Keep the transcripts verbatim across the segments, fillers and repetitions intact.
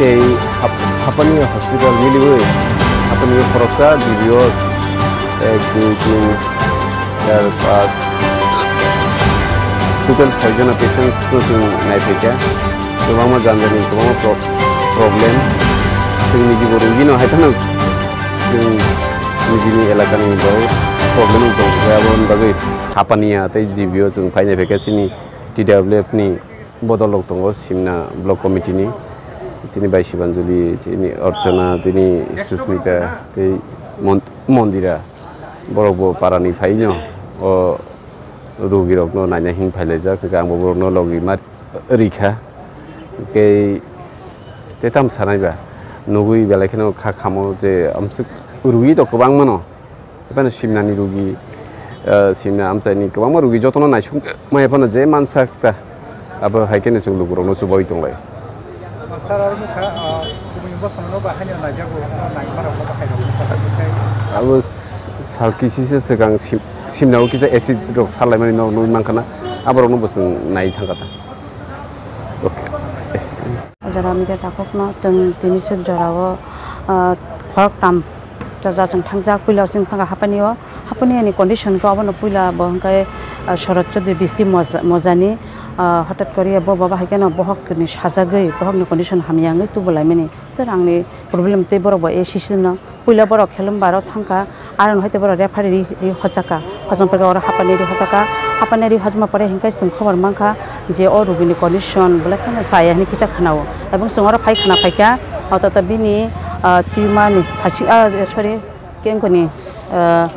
Tei hap-, hapani hospital miliwi hapani khoroksa G B O ek, dui, tin, char, pas, total soi jona patients no chwng naiphai kha. Kwbangma jani jani kwbangma pro-, problem. Chwng niji bo rugino hai phano chwng nijini elakani bo problem wng tong kha, aboni bagwi hapaniya tei G B O chwng phai naiphai kha chini T W F ni bodol rok tongo, Simna Block Committee ni chini bai Sibanjali, chini Archana, tini Susmita, tei Mon-, Mondira. Borok bo para ni phai no o rugi rok no naina hing phai laijak, hingke ang bo borok no logi ma rikha. Tei, tei tam sanai ba nugui belai kheno kha khamo je amswk rugi to kwbang mano. Ephano simnani rugi, eh, simna amchaini kwbangma rugi jotono naisuk maya phano je mansak ta, abo hai kheno chwng lukurokno chubaui tonglai. Sir, aro nukha, ah, kubuni bosongno ba haino naijago, naima rokno ba haino nukha, nukha. Abo s-, sal kisisa swkang sim-, simnao kisa acid rok salaimani nok nugui mankha na, aborokno bo chwng nai thangkha ta. Okay. O jora media takhukno chwng tini suk jorao, ah, khoroktham chaja chwng thangjak. Puila chwng thangkha hapani o, hapani ani condition khe obono puila bo hwnkhe, ah, Sharad Chaudhary B C Moja-, Mojani, ah, hothat koriya bo baba hai kheno bohokni sajagwi, bohokni condition hamya wngwi tubulaimani. Tei rangni problem tei borok bo A C C no. Puila borok Khelambaro thangkha, aro hai tei borok referee ri, ri hojakha. Hojong pore oro hapani ri hojakha. Hapani ri hojma pore hinkhe chwng khobor mankha je o rugini condition belai kheno chaya hinwi kisa khwnao. Ebong chwng oro phai khwna phaikha, o to, to bini, ah, tumor ni phasi, ah, sorry, kengkoni, ah,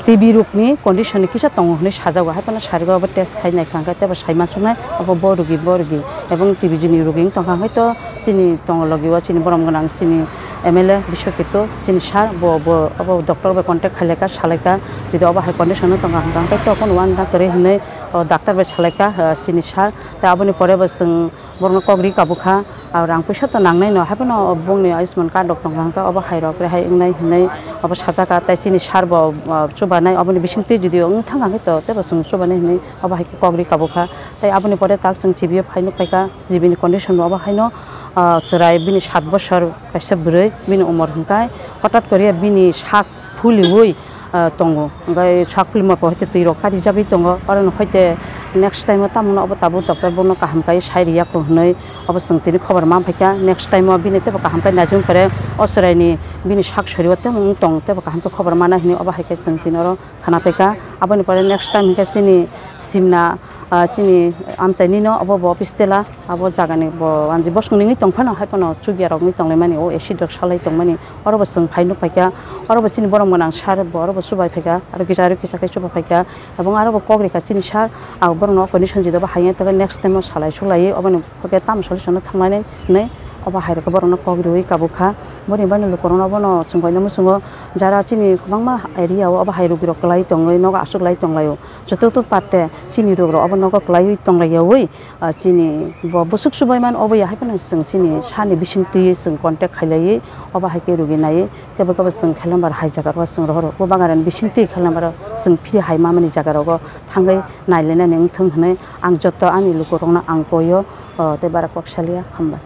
T B rokni condition ni kisa tongo hinwi sajago, hai phano sarigo abo test khai naikha hwnkhe teibo sai mansuknai abo bo rugi, bo rugi, ebong T B ni rugi wng tongkha, hwnkhe to chini tongo logi o chini borom gwnang chini M L A Biswa Ketu chini sir bo, bo abo doctor bai contact khailai kha, salai kha, jodi obo hai condition no tongkha hwnkhe to phone uan da kwrwi hinwi o doctor bai salai kha, ah, chini sir, tei aboni pore bo chwng borokno kok ri kabukha, ah, rang puisa to nangnai no, haiphano bongni Ayushman card rok tongkha hwnkhe obo hai rok rehai wngnai hinwi obo sajak, ah, tei chini sir bo, ah, chubanai, oboni bisingtwi jodi wng thang khe to teibo chwng chubanai hinwi obo hai khe kok ri kabukha. Tei aboni pore tak chwng G B O phai nuk paikha, G B ni condition bo obo haino, ah, chwrai bini sat bosor kaisa bwrwi, bini umor hwnkhe hothat koriya bini sak phuliwi, ah, tongo. Hwnkhe sak phulima kok hai twi rok karijagwi tongo. Oro no hai tei next time o tamo no obo tabuk doctor bono kaham kai sai riya ko hinwi obo chwng tini khobor man phaikha. Next time o bini teibo kaham kai naijwng pore o chwraini bini sak sori o tei wng tong teibo kaham khe khobor mana hinwi obo hai khe chwng tini oro khana paikha. Aboni pore next time hinkhe chini simna, ah, chini amchaini no obo bo office tela. Abo jagani bo wanji bosong ningwi tong phano, hai phano chukya rok wngwi tonglaimani, o acid rok salai tongmani, oro bo chwng phai nuk phaikha, oro bo chini borom gwnang sir bo oro bo chubai phaikha, aro kisa, aro kisa khe chuba phaikha, ebong aro bo kok rikha chini sir, abo borokno o condition jodi bo haiya tongkhe next time o salai sulai oboni hwnkhe tamo solution no thangnani hinwi obo hai rokhe borokno kok riwi kabukha. Boni bagwi lukurokno bono chwng bai no muchungo, jara chini kwbangma area o obo hai rugi rok kwlai tongwi nogo aswk lai tonglaio, joto to parte chini ruk rok obo nogo kwlaiwi tonglaiyawi. Ah, chini bo bwswk chubaimani obo ya, hai phano chwng chini sani bisingtwi chwng contact khailaiwi obo hai khe rugi naiwi, kebo kebo chwng Khelambaro hai jaga rok chwng rohor rok, bo Bangaran bisingtwi Khelambaro chwng free hai mamani jaga rogo thangwi nailainani wngthwng hinwi ang joto ani lukurokno ang koio, oh, tei bara kok salia, hambai.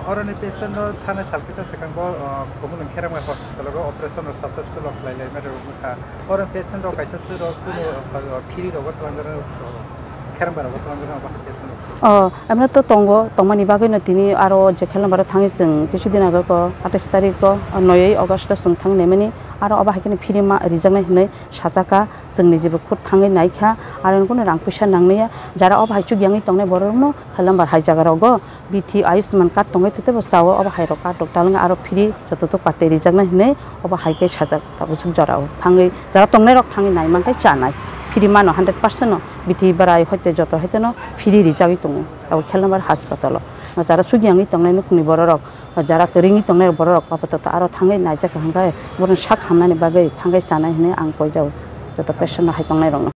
Oroni patient no thana sal kisa swkang bo, oh, Khumulwng Kheremga hospital o operation rok successful rok khlai lai ma rok wngkha. Oro patient rok kaisa se rok kuno, uh, phiri rogo twlangjak rok, uh, kherang bai rogo twlangjak rok, patient rok. Oh, emno to tongo, tongmani bagwi no tini aro je Khelambaro thangwi chwng kisu din ago ko, atais tarik o, uh, noi August o chwng thangwi naimani, aro obo hai kheno phiri ma rijaknai hinwi sajak kha, chwng ni jebo khud thangwi naikha, aro kuno rang puisa nangnai ya, jara obo hai chuk yangwi tongnai borok no Khelambar hai jaga rogo, bithi Ayushman card tongwi tei teibo chao, obo hai rok card rok talwng aro free joto to kwtwi rijaknai hinwi obo hai khe sajak tabuk swk jorao thangwi jara tongnai rok thangwi nai mankhe chanai free mano hundred percent no bithi bwrai hoite joto hoite no free rijagwi tongo abo Khelambar hospital o jara chuk yangwi tongnai nukhungni borok rok jara kwrwngwi tongnai borok rok apatot aro thangwi naijak hwnkhe borokni sak hamnani bagwi thangwi chanai hinwi ang koijao joto patient no hai tongnai rok no.